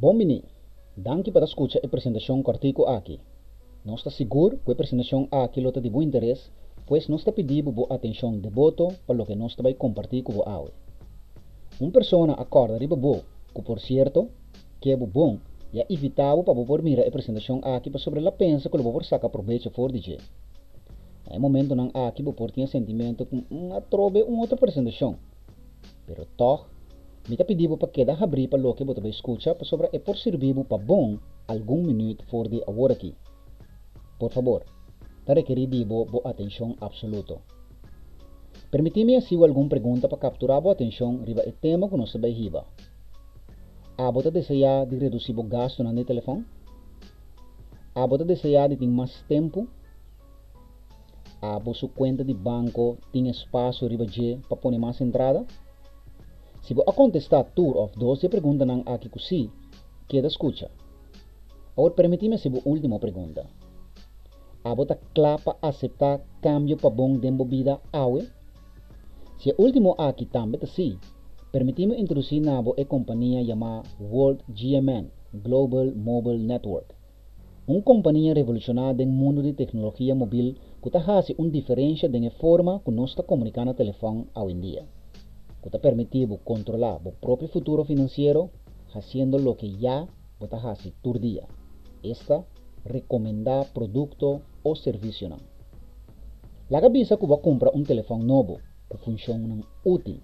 Bon bini! Danki pa ta skucha e presentashon kòrtiku aki. Nos ta sigur ku e presentashon aki lo ta di bo interes, pues nos ta pidi bo bo atenshon deboto pa loke nos ta bai kompartí ku bo awe. Un persona a kòrda riba bo ku por sierto, ke bo bon i a invitá bo pa bo por mira e presentashon aki pasobra el a pensa ku lo bo por saka probecho for di dje. Na e momentonan aki bo por tin e sentimentu ku atrobe un otro presentashon. Pero tòg, mi ta pidi bo pa keda habrí pa loke bo ta bai skucha pasobra e por sirbi bo pa bon algun minüt for di aworakí. Por fabor, ta rekerí di bo bo atenshon apsoluto. Permití mi hasi bo algun pregunta pa kapturá bo atenshon riba e tema ku nos ta bai hiba. Abo ta deseá di redusí bo gastunan di telefòn? Abo ta deseá di tin mas tempu? Abo su kuenta di banko tin espasio riba dje pa pone mas entrada? Si bo a kontestá tur òf dos di e preguntanan aki ku sí, keda skucha. Awor permití mi hasi bo último pregunta. Abo ta kla pa aseptá kambio pa bon den bo bida awe? Si e último aki tambe ta sí, permití mi introdusí na bo e kompania yamá World GMN, Global Mobile Network. Un kompania revolushoná den mundu di teknologia mobil ku ta hasi un diferensha den e forma ku nos ta komuniká na telefòn awendia, ku ta permití bo kontrolá bo propio futuro finansiero hasiendo loke ya bo ta hasi tur dia, esta, rekomendá produkto o servisionan. Laga bisa ku bo a kumpra un telefòn nobo ku funshonnan útil.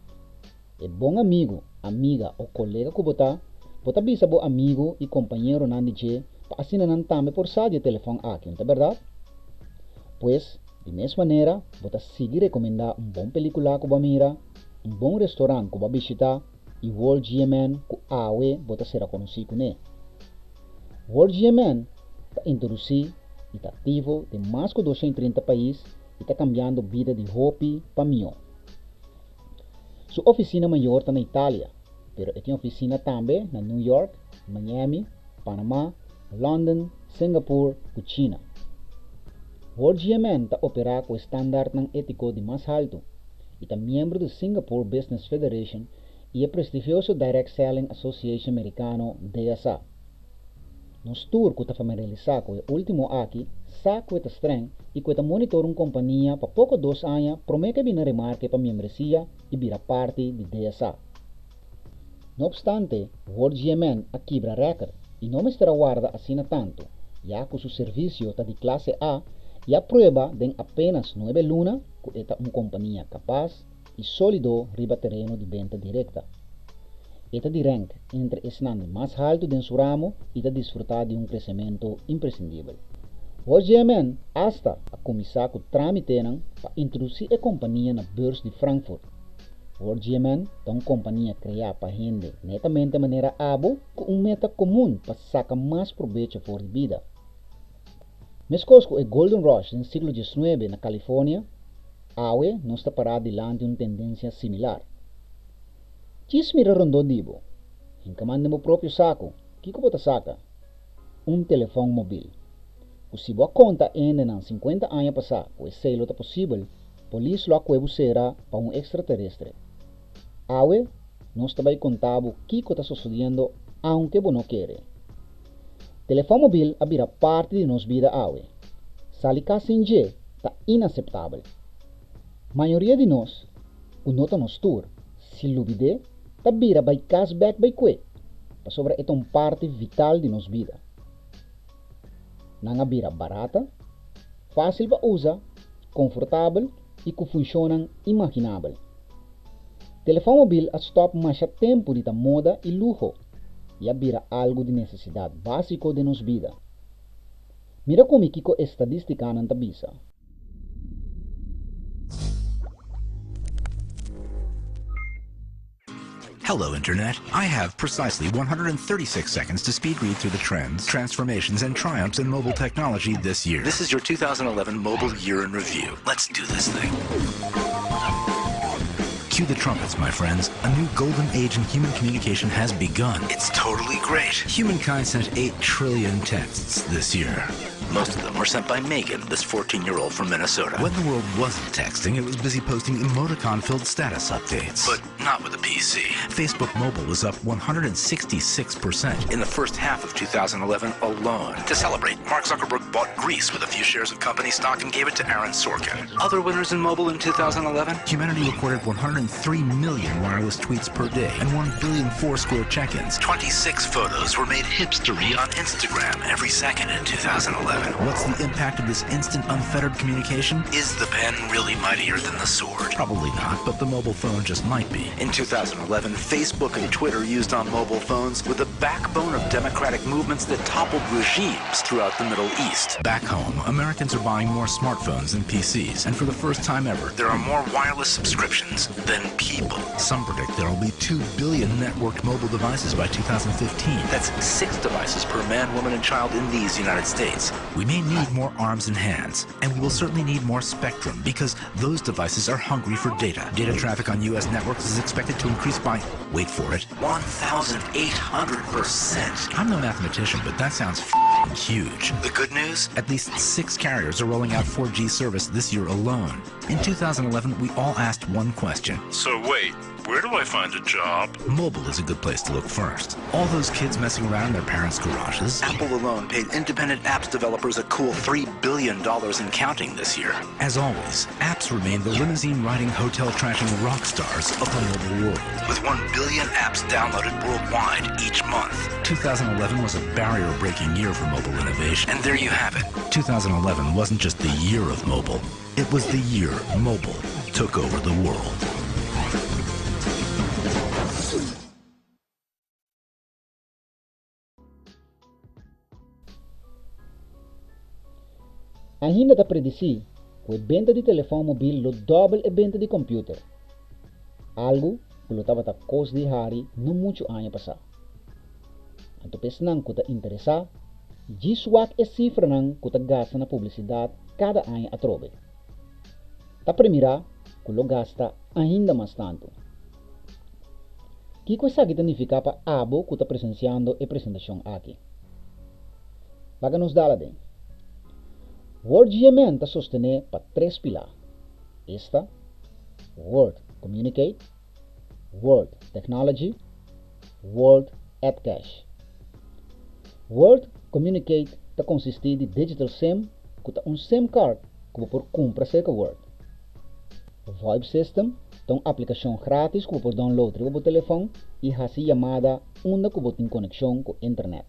E bon amigu, amiga o kolega ku bo ta, bo ta bisa bo amigu i kompañeronan di dje pa asina nan tambe por sa di e telefòn aki, no ta bèrdat? Pues, di mes manera, bo ta sigui rekomendá un bon pelíkula ku bo a mira, un bon restorant ku bo a bishitá i World GMN ku awe bo ta sera konosí kuné. World GMN ta introdusí i ta aktivo den mas ku 230 pais i ta kambiando bida di hopi pa mihó. Su ofisina mayor ta na Italia, pero e tin ofisina tambe na New York, Miami, Panama, London, Singapore ku China. World GMN ta operá ku e standardnan étiko di mas haltu i ta miembro di Singapore Business Federation i e prestigioso Direct Selling Association merikano, DSA. Nos tur ku ta familiarisá ku e último aki sa ku e ta streng i ku e ta monitor un kompania pa poko dos aña promé ku e bini remarke pa miembresia i bira parti di DSA. No opstante, World GMN a kibra rèkert i no mester a warda asina tantu, ya ku su servisio ta di klase A i a prueba den apénas nuebe luna ku e ta un kompania kapas i sólido riba tereno di benta direkta. E ta di rènk entre esnan di mas haltu den su ramo i ta disfrutá di un kresementu impresindibel. HGMN asta a kuminsá ku trámitenan pa introdusí e kompania na beurs di Frankfurt. HGMN ta un kompania kreá pa hende netamente manera abo ku un meta komun pa saka mas probecho for di bida. Meskos ku e Golden Rush den siglo diesnuebe na California, Awe nos ta pará dilanti un tendensia similar. Djis mira rondó di bo. Hinka man den bo propio saku, kiko bo ta saka? Un telefòn mobil. Ku si bo a konta hendenan sinkuenta aña pasá ku esei lo ta posibel, polis lo a kue bo sera pa un ekstraterestre. Awe nos ta bai konta bo kiko ta sosodiendo aunke bo no kere. Telefòn mobil a bira parti di nos bida awe. Sali kas sin dje ta inaseptabel. Mayoria di nos, ku no ta nos tur, si lubid'é, ta bira bai kas bèk bai kue, pasobra e ta un parti vital di nos bida. Nan a bira barata, fásil pa usa, konfortabel i ku funshonnan imaginabel. Telefòn mobil a stòp masha tempu di ta moda i luho i a bira algu di nesesidat básiko den nos bida. Mira ku mi kiko e stadístikanan ta bisa. Hello, Internet. I have precisely 136 seconds to speed read through the trends, transformations, and triumphs in mobile technology this year. This is your 2011 Mobile Year in Review. Let's do this thing. Cue the trumpets, my friends. A new golden age in human communication has begun. It's totally great. Humankind sent 8 trillion texts this year. Most of them were sent by Megan, this 14-year-old from Minnesota. When the world wasn't texting, it was busy posting emoticon-filled status updates. But not with a PC. Facebook Mobile was up 166% in the first half of 2011 alone. To celebrate, Mark Zuckerberg bought Greece with a few shares of company stock and gave it to Aaron Sorkin. Other winners in mobile in 2011? Humanity recorded 103 million wireless tweets per day and 1 billion Foursquare check-ins. 26 photos were made hipstery on Instagram every second in 2011. What's the impact of this instant, unfettered communication? Is the pen really mightier than the sword? Probably not, but the mobile phone just might be. In 2011, Facebook and Twitter used on mobile phones were the backbone of democratic movements that toppled regimes throughout the Middle East. Back home, Americans are buying more smartphones than PCs, and for the first time ever, there are more wireless subscriptions than people. Some predict there will be 2 billion networked mobile devices by 2015. That's 6 devices per man, woman, and child in these United States. We may need more arms and hands, and we will certainly need more spectrum because those devices are hungry for data. Data traffic on U.S. networks is expected to increase by, wait for it, 1,800%. I'm no mathematician, but that sounds f***ing huge. The good news? At least 6 carriers are rolling out 4G service this year alone. In 2011, we all asked one question. So wait, where do I find a job? Mobile is a good place to look first. All those kids messing around in their parents' garages. Apple alone paid independent apps developers a cool $3 billion and counting this year. As always, apps remain the limousine-riding, hotel-trashing rock stars of the mobile world. With 1 billion apps downloaded worldwide each month. 2011 was a barrier-breaking year for mobile innovation. And there you have it. 2011 wasn't just the year of mobile. It was the year mobile took over the world. Ainda ta predisí ku e benta di telefòn mobil lo dòbel e benta di kòmpiuter, algu ku lo tabata kos di hari no muchu aña pasá. Anto pa esnan ku ta interesá, djis wak e sifranan ku ta gasta na publisidat kada aña atrobe. Ta premirá ku lo gasta ainda mas tantu. Kiko esaki ta nifiká pa abo ku ta presensiando e presentashon aki? Laga nos dal aden. World GMN ta sostené pa tres pilá, esta, World Communicate, World Technology, World AdCash. World Communicate ta konsistí di Digital SIM ku ta un SIM card ku bo por kumpra serka World. VoIP System ta un aplikashon grátis ku bo por download riba bo telefòn i hasi yamada unda ku bo tin konekshon ku internet.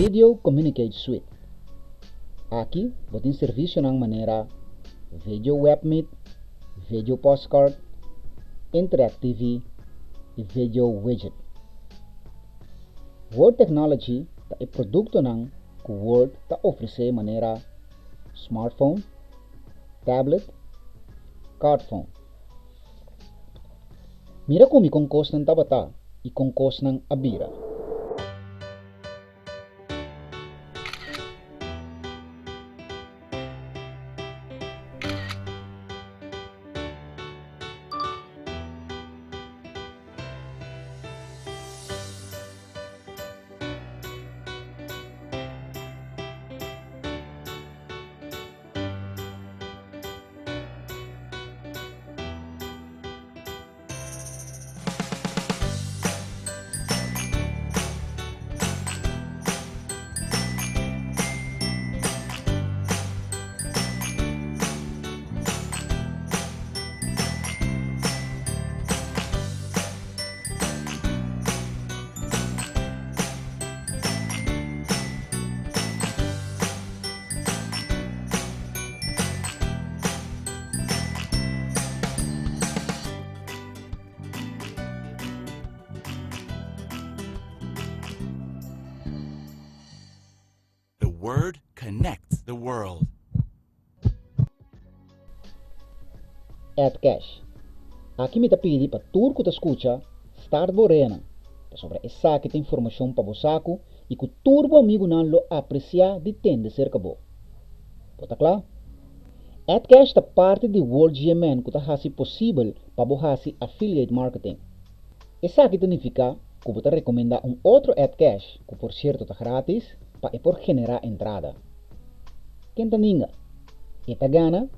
Video Communicate Suite. Aki bo tin servisionan manera Video Web Meet, Video Postcard, Interact TV i Video Widget. Word Technology ta e produktonan ku Word ta ofresé manera smartphone, tablet, cardphone. Mira ku mi kon kosnan tabata i kon kosnan a bira. Word connects the world. AdCash. Aki mi ta pidi pa tur ku ta skucha start bo oreanan, pasobra esaki ta informashon pa bo saku i ku tur bo amigunan lo apresiá di tende serka bo. Bo ta kla? AdCash ta parti di World GMN ku ta hasi posibel pa bo hasi affiliate marketing. Esaki ta nifiká ku bo ta rekomendá un otro AdCash, ku por sierto ta grátis, pa e por generá entrada. Ken ta ninga? E ta gana,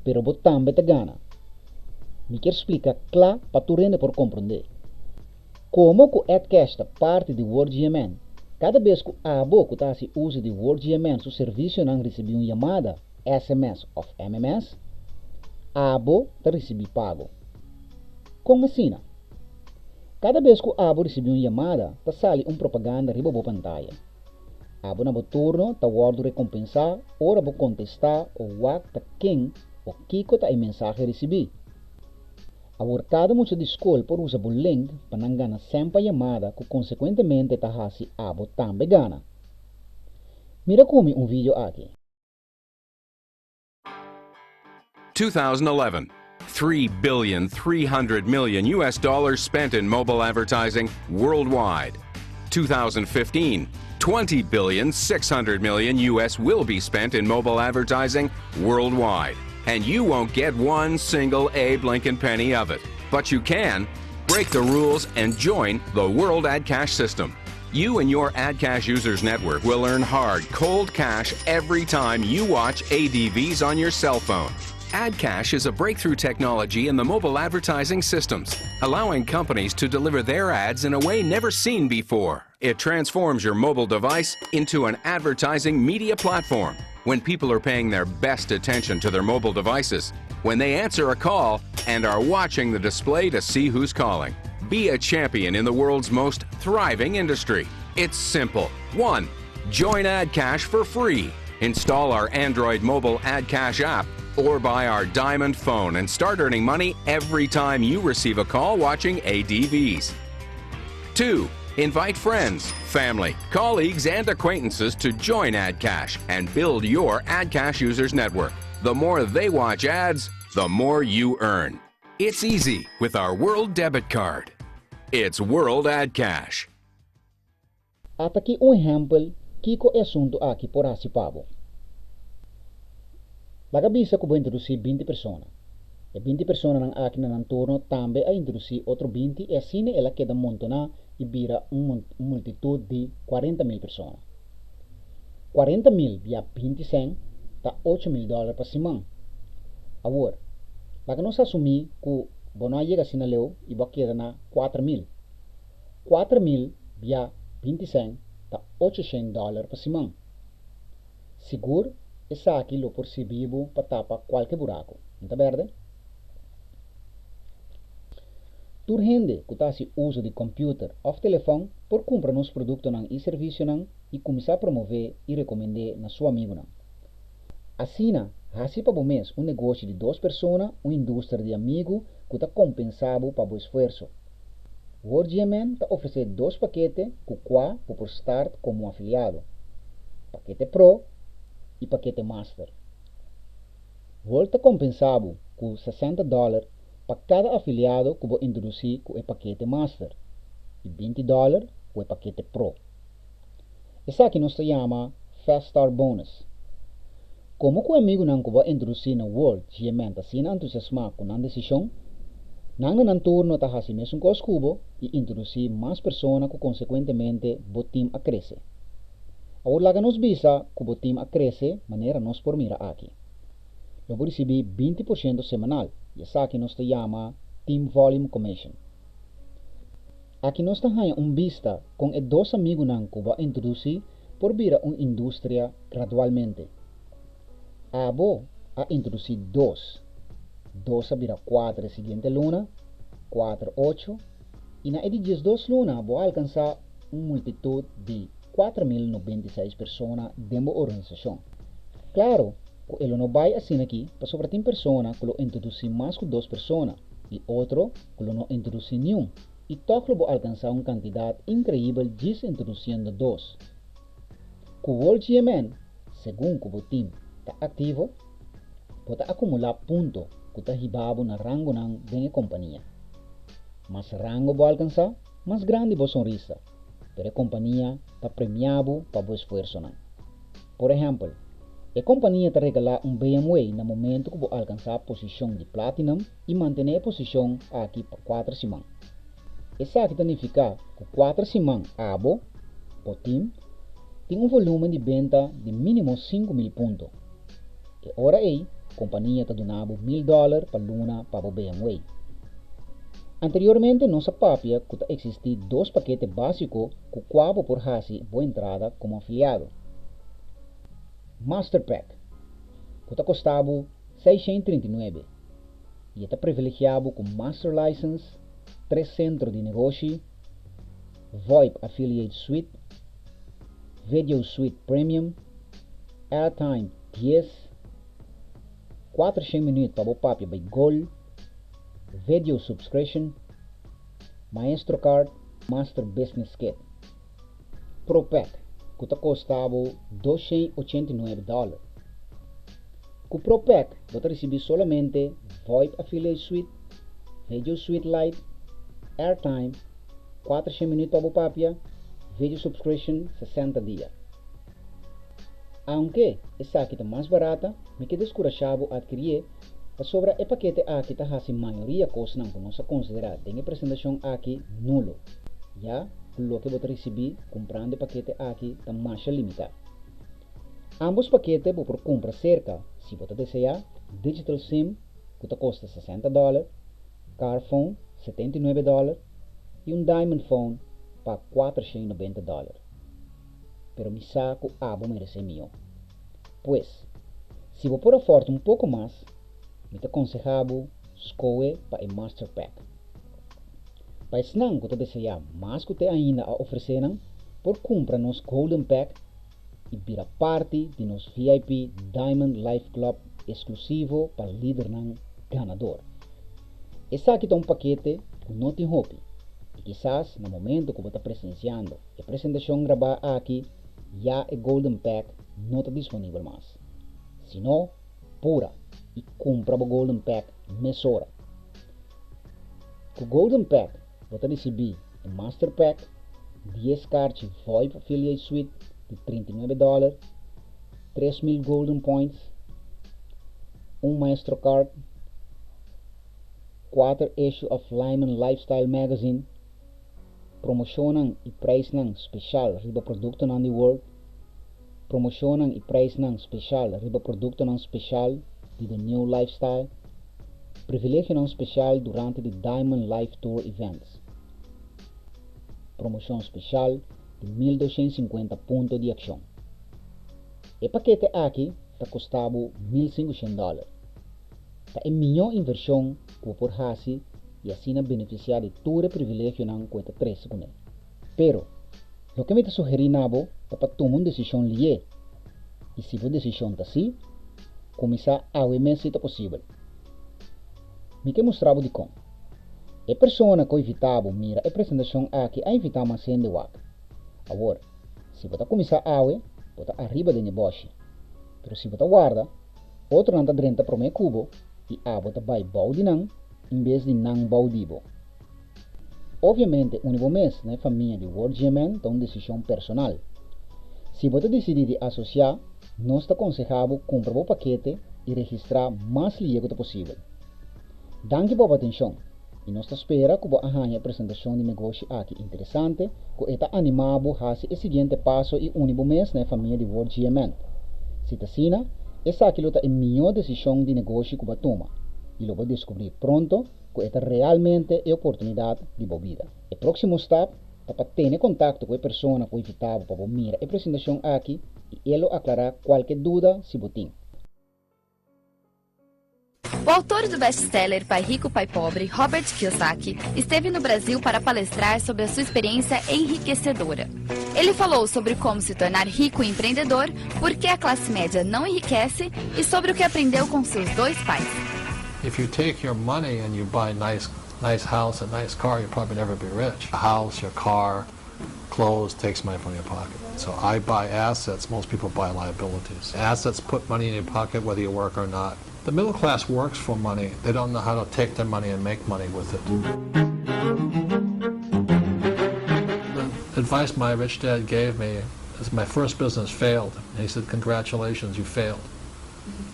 pero bo tambe ta gana. Mi kier splika kla pa tur hende por komprondé. Komo ku AdCash ta parti di World GMN, kada bes ku abo ku ta hasi uso di World GMN su servisionan risibí un yamada, sms òf mms, abo ta risibí pago. Kon asina? Kada bes ku abo risibí un yamada, ta sali un propaganda riba bo pantaya. Abo na bo turno ta wòrdu rekompensá ora bo kontestá o wak ta ken o kiko ta e mensahe risibí. Awor kada mucha di skol por usa bo link pa nan gana sèn pa yamada ku konsekuentemente ta hasi abo tambe gana. Mira ku mi un video aki. 2011. 3 billion 300 million US dollars spent in mobile advertising worldwide. 2015, 20 billion 600 million US will be spent in mobile advertising worldwide. And you won't get one single Abe Lincoln penny of it. But you can break the rules and join the World Ad Cash system. You and your AdCash Users Network will earn hard, cold cash every time you watch ADVs on your cell phone. AdCash is a breakthrough technology in the mobile advertising systems, allowing companies to deliver their ads in a way never seen before. It transforms your mobile device into an advertising media platform when people are paying their best attention to their mobile devices, when they answer a call and are watching the display to see who's calling. Be a champion in the world's most thriving industry. It's simple. 1. Join AdCash for free. Install our Android mobile AdCash app or buy our Diamond phone and start earning money every time you receive a call watching ADVs. 2. Invite friends, family, colleagues, and acquaintances to join AdCash and build your AdCash users network. The more they watch ads, the more you earn. It's easy with our World Debit Card. It's World AdCash. Ata aki un ehèmpel kiko e asuntu aki por hasi pa bo. Laga bisa ku bo introdusí 20 persona. E 20 personanan aki na nan turno tambe a introdusí otro 20 i asina el a keda montoná i bira un multitut di 40.000 persona. 40.000 via 20 sèn ta 8.000 dòler pa siman. Awor, laga nos asumí ku bo no a yega asina leu i bo a keda na 4.000. 4.000 via 20 sèn ta 800 dòler pa siman. Sigur, esaki lo por sirbi bo pa tapa kualke buraku. No ta bèrdè? Tur hende ku ta hasi uso di kòmpiuter òf telefòn por kumpra nos produktonan i servisionan i kuminsá promové i rekomend'é na su amigunan. Asina, hasi pa bo mes un negoshi di dos persona, un industria di amigu ku ta kompensá bo pa bo esfuerso. World GMN ta ofresé dos pakete ku kua bo por start komo afiliado, Pakete Pro i Pakete Master. World ta kompensá bo ku 60 dòler pa kada afiliado ku bo introdusí ku e pakete Master i 20 dòler ku e pakete Pro. Esaki nos ta yama Fast Start Bonus. Komo ku e amigunan ku bo a introdusí na World GMN ta asina entusiasmá ku nan desishon, nan na nan turno ta hasi mesun kos ku bo i introdusí mas persona ku konsekuentemente bo tim a krese. Awor laga nos bisa ku bo tim a krese manera nos por mira aki. Lo bo risibí 20% semanal i esaki nos ta yama Team Volume Commission. Aki nos ta haña un bista kon e dos amigunan ku bo a introdusí por bira un industria gradualmente. Abo a introdusí dos, dos a bira kuater e siguiente luna, kuater ocho, i na e di 12 luna bo a alkansá un multitut di 4096 persona den bo organisashon. Klaro ku e lo no bai asina aki pasobra tin persona ku lo introdusí mas ku dos persona i otro ku lo no introdusí niun, i tòg lo bo alkansá un kantidat inkreibel djis introdusiendo dos. Ku World GMN, Segun ku bo tim ta aktivo, bo ta akumulá punto ku ta hiba bo na rangonan den e kompania. Mas rango bo alkansá, mas grandi bo sonrisa, pero e kompania ta premiá bo pa bo esfuersonan. Por ehèmpel, e kompania ta regalá un BMW na momentu ku bo alkansá posishon di Platinum i mantené e posishon aki pa kuater siman. Esaki ta nifiká ku kuater siman abo, bo tim, tin un volúmen di benta di mínimo 5000 punto. E ora ei, kompania ta duna bo $1000 pa luna pa bo BMW. Anteriormente nos a papia ku ta eksistí dos pakete básiko ku kua bo por hasi bo entrada komo afiliado. Master Pack, ku ta kosta bo 639 i e ta privilegiá bo ku Master License, tres sentro di negoshi, VoIP Affiliate Suite, Video Suite Premium, Airtime 10, 400 minüt pa bo papia bai gol, Video Subscription, Maestro Card, Master Business Kit. Pro Pack, ku ta kosta bo $289. Ku Pro Pack bo ta risibí solamente VoIP Affiliate Suite, Video Suite Lite, Airtime, 400 minüt pa bo papia, Video Subscription 60 dia. Aunke esaki ta mas barata, mi ke deskurashá bo adkirié pasobra e pakete aki ta hasi mayoria kosnan ku nos a konsiderá den e presentashon aki nulo, ya ku loke bo ta risibí kumprando e pakete aki ta masha limitá. Ámbos pakete bo por kumpra serka, si bo ta deseá, Digital SIM ku ta kosta $60, Car Phone $79 i un Diamond Phone pa $490. Pero mi sa ku abo meresé mihó. Pues, si bo por afòrt un poko mas, mi ta konsehá bo skohe pa e Master Pack. Pa esnan ku ta deseá mas ku te ainda a ofresé nan, por kumpra nos Golden Pack i bira parti di nos VIP Diamond Life Club eksklusivo pa lidernan ganador. Esaki ta un pakete ku no tin hopi i kisas na momento ku bo ta presensiando e presentashon grabá aki ya e Golden Pack no ta disponibel mas. Si no, pura i kumpra bo Golden Pack mesora. Ku Golden Pack bo ta risibí e Master Pack, 10 karchi VoIP Affiliate Suite di $39, 3000 Golden Points, un Maestro Card, 4 issue of Lyman Lifestyle Magazine, promoshonnan i preisnan spesial riba produktonan di World, promoshonnan i preisnan spesial riba produktonan spesial di The New Lifestyle, privilegionan spesial durante di Diamond Life Tour Events, promoshon spesial di 1250 punto di akshon. E pakete aki ta kosta bo $1500. Ta e mihó invershon ku bo por hasi i asina benefisiá di tur e privilegionan ku e ta trese kuné. Pero, loke mi ta sugerí na bo ta pa tuma un desishon lié. I si bo desishon ta sí, kuminsá awe mes si ta posibel. Mi ke mustra bo dikon. E persona ku a invitá bo mira e presentashon aki a invitá mas hende wak. Awor, si bo ta kuminsá awe, bo ta ariba den e bòshi. Pero si bo ta warda, otronan ta drenta promé ku bo i abo ta bai bou di nan en bes di nan bou di bo. Obviamente, uni bo mes na e famia di World GMN ta un desishon personal. Si bo ta disidí di asosiá, nos ta konsehá bo kumpra bo pakete i registrá mas lié ku ta posibel. Danki pa bo atenshon i nos ta spera ku bo a haña e presentashon di negoshi aki interesante ku e ta animá bo hasi e siguiente paso i uni bo mes na e famia di World GMN. Si ta asina, esaki lo ta e mihó desishon di negoshi ku bo a tuma i lo bo deskubrí pronto ku e ta realmente e oportunidat di bo bida. E próksimo stap ta pa tene kontakto ku e persona ku invitá bo pa bo mira e presentashon aki i e lo aklará kualke duda si bo tin. O autor do best-seller Pai Rico, Pai Pobre, Robert Kiyosaki, esteve no Brasil para palestrar sobre a sua experiência enriquecedora. Ele falou sobre como se tornar rico e empreendedor, por que a classe média não enriquece e sobre o que aprendeu com seus dois pais. If you take your money and you buy nice, nice house and nice car, you'll probably never be rich. A house, your car, Clothes takes money from your pocket. So I buy assets, most people buy liabilities. Assets put money in your pocket whether you work or not. The middle class works for money. They don't know how to take their money and make money with it. The advice my rich dad gave me is my first business failed. And he said, congratulations, you failed.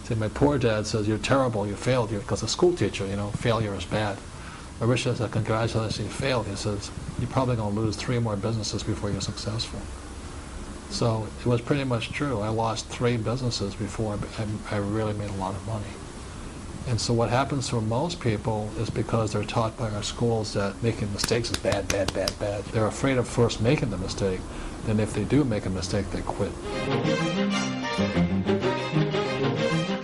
See, my poor dad says, you're terrible, you failed, because a school teacher, you know, failure is bad. My rich dad said, congratulations, you failed. He says, you're probably going to lose 3 more businesses before you're successful. So it was pretty much true. I lost 3 businesses before I really made a lot of money. And so what happens for most people is because they're taught by our schools that making mistakes is bad, bad, bad, bad. They're afraid of first making the mistake. Then if they do make a mistake, they quit.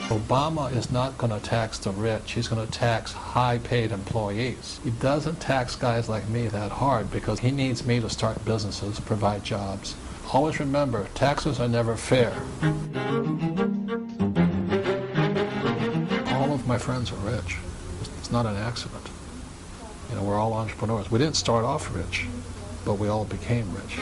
Obama is not going to tax the rich. He's going to tax high-paid employees. He doesn't tax guys like me that hard because he needs me to start businesses, provide jobs. Always remember, taxes are never fair. All of my friends are rich. It's not an accident. We're all entrepreneurs. We didn't start off rich, but we all became rich.